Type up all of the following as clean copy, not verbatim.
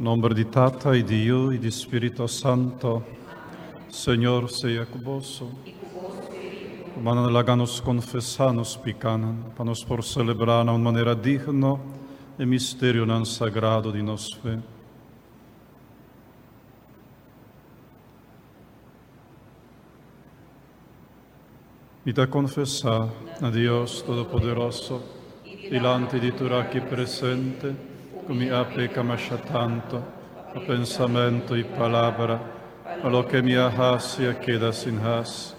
Nomber di Tata y di Yu y di Spirito Santo. Señor sea cu boso. Rumannan, laga nos confesa nos picanan, pa nos por celebra na un manera digno e misterionan sagrado di nos fe. Mi ta konfesá na Dios Todopoderoso, dilanti di tur aki presente, ku mi a peka masha tantu pa pensamentu i palabra, pa loke mi a hasi a keda sin hasi,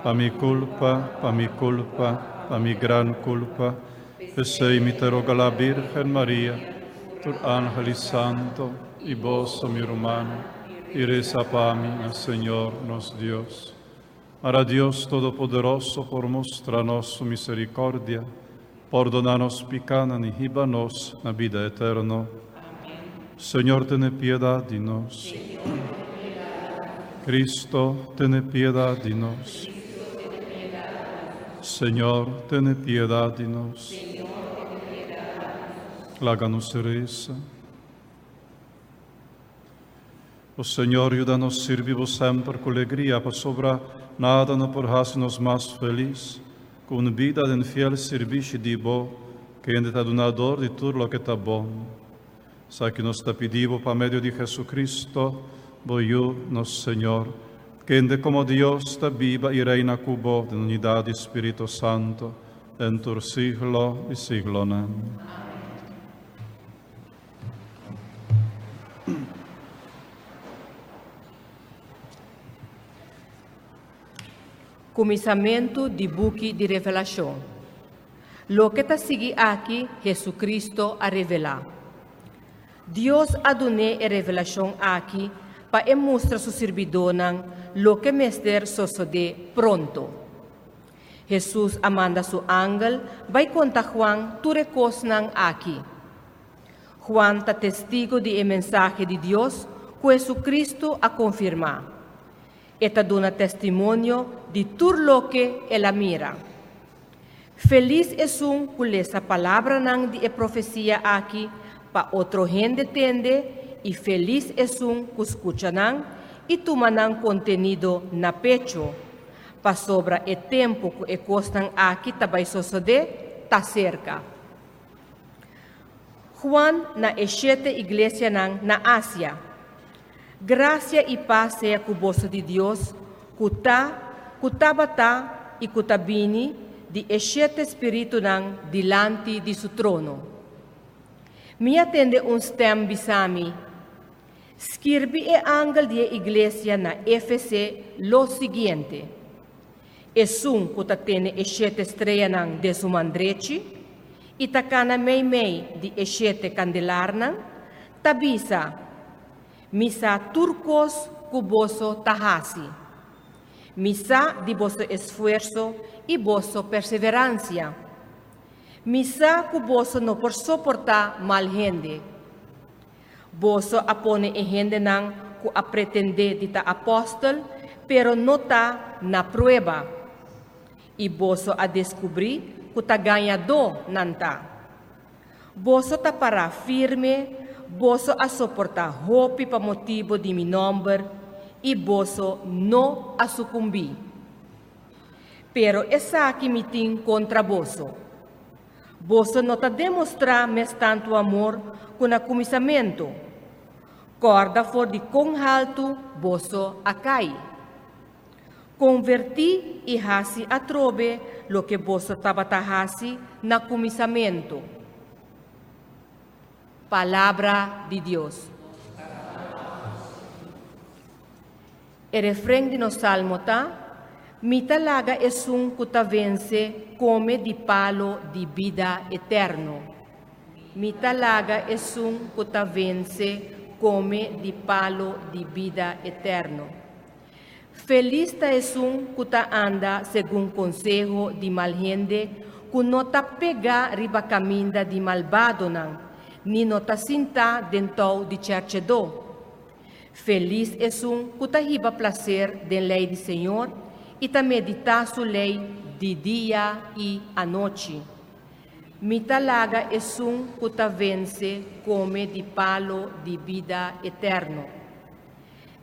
pa mi kulpa, pa mi kulpa, pa mi gran kulpa. P'esei mi ta roga la Bírgen Maria, tur ángel i santu, i boso, mi rumannan, i resa pa mi na Señor nos Dios. Ara Dios Todopoderoso por mustra nos su misericordia, pordona nos picanan y hiba nos na bida eterno. Señor, tene piedad di nos. Cristo, tene piedad di nos. Señor, tene piedad di nos. Laga nos resa. O Señor, yuda nos sirbi Bo semper ku legria, pasobra nada no por hasi nos mas felis ku un bida den fiel sirbishi di Bo, kende ta Dunador di tur loke ta bon. Esaki nos ta pidi Bo pa medio di Jesucristo, Bo Yu, nos Señor, kende komo Dios ta biba i reina ku Bo den unidat di Spirito Santo, den tur siglo di siglonan. Kuminsamentu di buki di Revelashon. Loke ta sigui aki Hesu-Kristu a revelá. Dios a dun'é e revelashon aki pa e mustra su sirbidónan loke mester sosodé pronto. Hesus a manda su angel bai konta Juan tur e kosnan aki. Juan ta testigo di e mensahe di Dios ku Hesukristu a konfirmá. E ta duna testimonio di tur loke el a mira. Felis esun ku lesa palabranan di e profesia aki pa otro hende tende i felis esun ku skucha nan i tuma nan kontenido na pecho, pasobra e tempu ku e kosnan aki ta bai sosodé ta serka. Juan na e shete iglesianan na Asia. Grasia i pas sea ku boso di Dios, ku ta, ku tabata i ku ta bini, di e shete spiritunan dilanti di su trono. Mi a tende un stèm bisa mi, Skirbi e angel di e iglesia na Efese lo siguiente, Esun ku ta tene e shete streanan den su man drechi i ta kana meimei di e shete kandelarnan, ta bisa, Mi sa tur kos ku boso ta hasi. Mi sa di boso esfuerso i boso perseveransia. Mi sa ku boso no por soportá mal hende. Boso a pone e hendenan ku a pretendé di ta apòstel pero no ta, na prueba, i boso a deskubrí ku ta gañadó nan ta. Boso ta pará firme, boso a soportá hopi pa motibu di mi nòmber, i boso no a sukumbí. Pero esaki mi tin kontra boso, Boso no ta demostrá mes tantu amor ku na kuminsamentu. Kòrda for di kon haltu boso a kai. Konvertí i hasi atrobe loke boso tabata hasi na kuminsamentu. Palabra di Dios. E refren di nos salmo ta, Mi ta laga esun ku ta vense kome di palo di bida eterno. Mi ta laga esun ku ta vense kome di palo di bida eterno. Felis ta esun ku ta anda segun konseho di mal hende, ku no ta pegá riba kaminda di malbadonan, ni no ta sintá den tou di chèrchedó. Felis esun ku ta hiba plaser den lei di Señor i ta meditá su lei di dia i anochi. Mi ta laga esun ku ta vense kome di palo di bida eterno.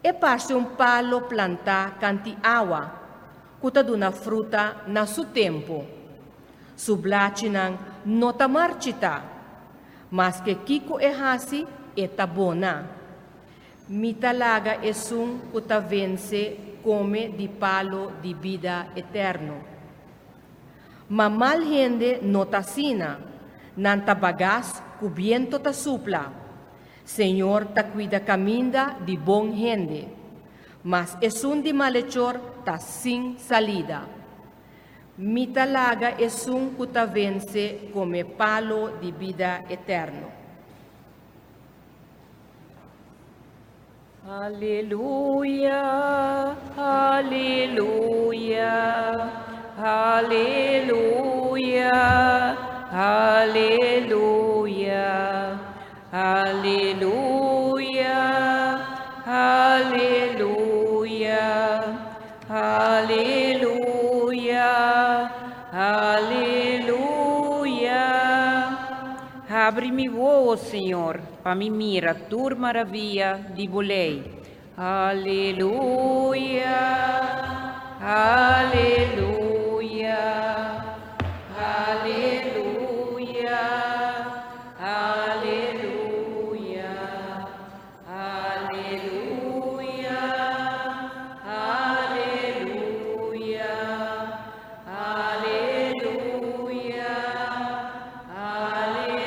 E parse un palo plantá kant'i awa, ku ta duna fruta na su tempu. Su blachinan no ta marchitá. Maske kiko e hasi, e ta bona. Mi ta laga esun ku ta vense kome di palo di bida eterno. Ma mal hende no ta asina, nan ta bagas ku biento ta supla. Señor ta kuida kaminda di bon hende, mas esun di malechor ta sin salida. Mi ta laga esun ku ta vense kome palo di bida eterno. Aleluya, aleluya, aleluya, aleluya, aleluya, aleluya, aleluya, aleluya. Habri mi wowo, Señor, pa mi mira tur maraviya di bo lei. Aleluya, aleluya, aleluya, aleluya, aleluya, aleluya, aleluya, aleluya.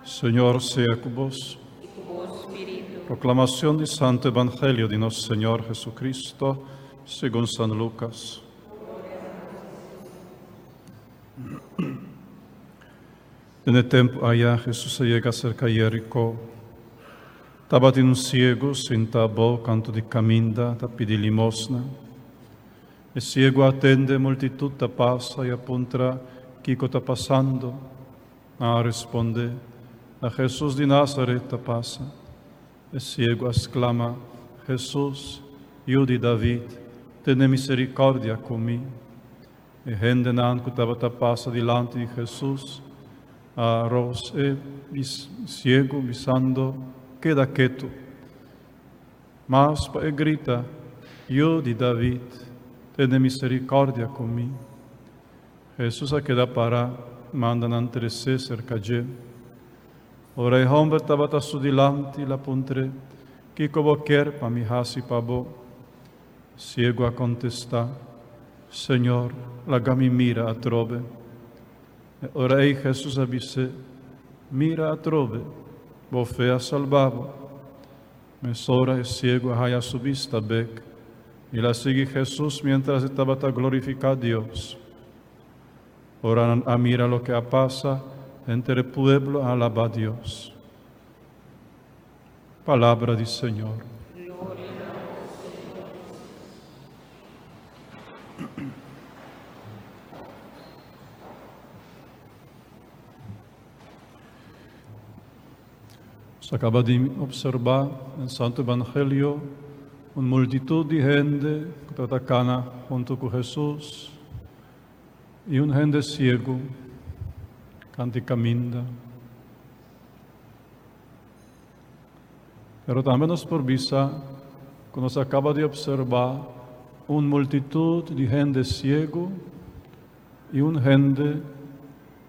Señor sea ku bos. I ku bo spiritu. Proclamación di Santo Evangelio di nos Señor Jesucristo, según San Lucas. Den e tempu aya Jesus a yega serka Jeriko. Tabatin un siegu sinta abou kantu di kaminda ta pidi limosna. E siegu a tende e multitut ta pasa i a puntra kiko ta pasando. Nan a responde, Ta Jesus di Nazaret ta pasa. E siegu a sklama, Jesus, Yu di David, tene miserikòrdia ku mi. E hendenan ku tabata pasa dilanti di Hesus a ros e siegu, bisando, Keda ketu! Mas pa e grita, Yu di David, tene miserikòrdia ku mi! Hesus a keda para, manda nan tres'é serka dje. Ora e hòmber tabata su dilanti, el a puntr'é, Kiko bo kier pa mi hasi pa bo? Siegu a kontestá, Señor, laga mi mira atrobe. E ora ei Hesus a bis'é, Mira atrobe, bo fe a salba bo. Mesora e siegu a haya su bista bek, i el a sigui Hesus miéntras e tabata glorifiká Dios. Ora nan a mira loke a pasa, henter e pueblo a alabá Dios. Palabra di Señor. Nos a caba di observa den Santo Evangelio un multitud di hende cu tabata cana hunto cu Jesus y un hende ciego canti caminda. Pero tambe nos por bisa ku nos a kaba di opserbá un multitut di hende siegu i un hende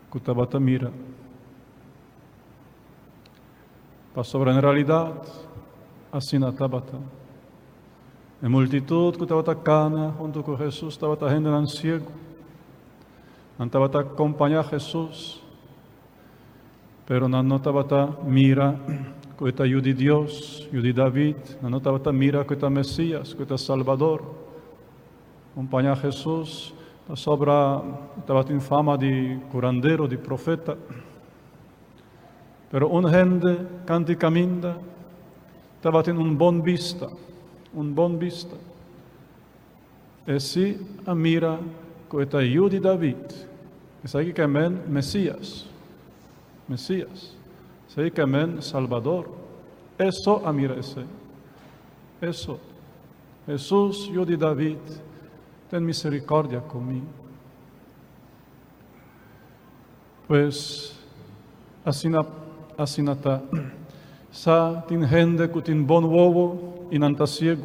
ku tabata mira. Pasobra en realidat asina tabata. E multitut ku tabata kana huntu ku Hesus tabata hendenan siegu. Nan tabata kompañá Hesus. Pero nan no tabata mira ku e ta Yu di Dios, Yu di David, nan no tabata mira ku e ta Mesías, ku e ta Salbador. Kompañá Hesus pasobra e tabatin fama di kurandero, di profeta. Pero un hende kanti kaminda tabatin un bon bista, un bon bista. E si a mira ku e ta Yu di David. Esaki ke men Mesías. Mesías. Esaki ke men Salbador. E so a mira esei. E so. Hesus, Yu di David, ten miserikòrdia ku mi. Pues, asina, asina ta. Sa tin hende ku tin bon wowo i nan ta siegu.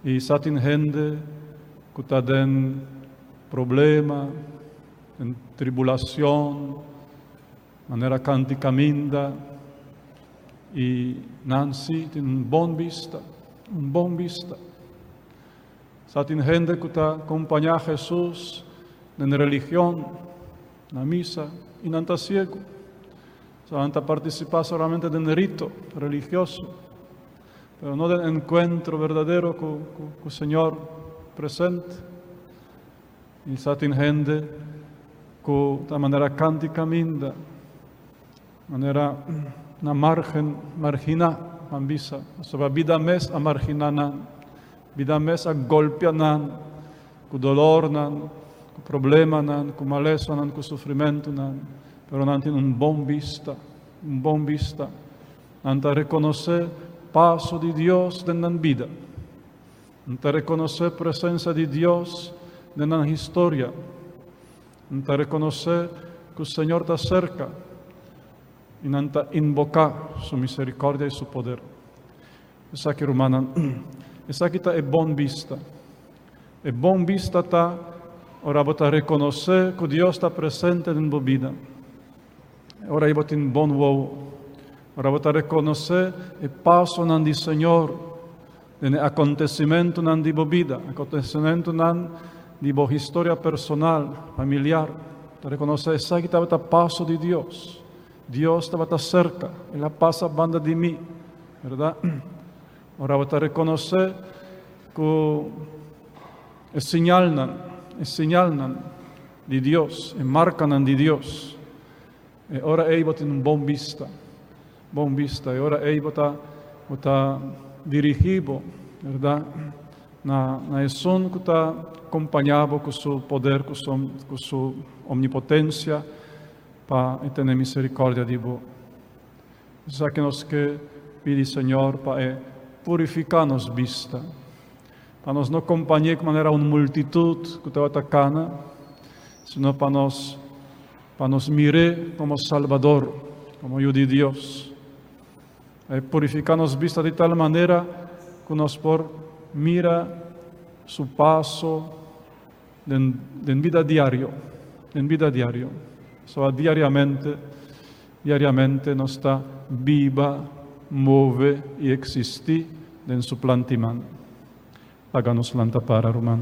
I sa tin hende ku ta den problema, den tribulashon, manera kant'i kaminda, i nan sí tin un bon bista, un bon bista. Sa tin hende ku ta kompañá Hesus den religion, na misa, i nan ta siegu. Sa nan ta partisipá solamente den rito religioso, pero no den enkuentro berdadero ku ku Señor presente. I sa tin hende ku ta manera kant'i kaminda, manera na margen, marginá, nan bisa, pasobra bida mes a marginá nan, bida mes a golpia nan ku dolornan, ku problemanan, ku malesanan, ku sufrimentunan, pero nan tin un bon bista, un bon bista. Nan ta rekonosé paso di Dios den nan bida. Nan ta rekonosé presensia di Dios den nan historia. Nan ta rekonosé ku Señor ta serka i nan ta inboká su miserikòrdia i su poder. Esaki, rumannan, esaki ta e bon bista. E bon bista ta ora bo ta rekonosé ku Dios ta presente den bo bida. Ora ei bo tin bon wowo. Ora bo ta rekonosé e pasonan di Señor den e akontesimentunan di bo bida, akontesimentunan di bo historia personal, familiar. Ta rekonosé esaki tabata paso di Dios. Dios tabata serka, el a pasa banda di mi, bèrdat? Ora bo ta rekonosé ku e señalnan, e señalnan di Dios, e markanan di Dios, e ora ei bo tin un bon bista, bon bista. E ora ei bo ta, bo ta dirigí bo, bèrdat, na, na esun ku ta kompañá bo ku su poder, ku su, ku su omnipotensia, pa e tene miserikòrdia di bo. Esaki nos ke pidi Señor pa e purifiká nos bista, pa nos no kompañ'é manera un multitut ku tabata kana, sino pa nos pa nos mir'é komo Salbador, komo Yu di Dios. Pa e purifiká nos bista di tal manera ku nos por mira su paso den den bida diario, den bida diario. Pasobra diariamente, diariamente nos ta biba, move i eksistí den su plan timan. Laga nos lanta para, ruman.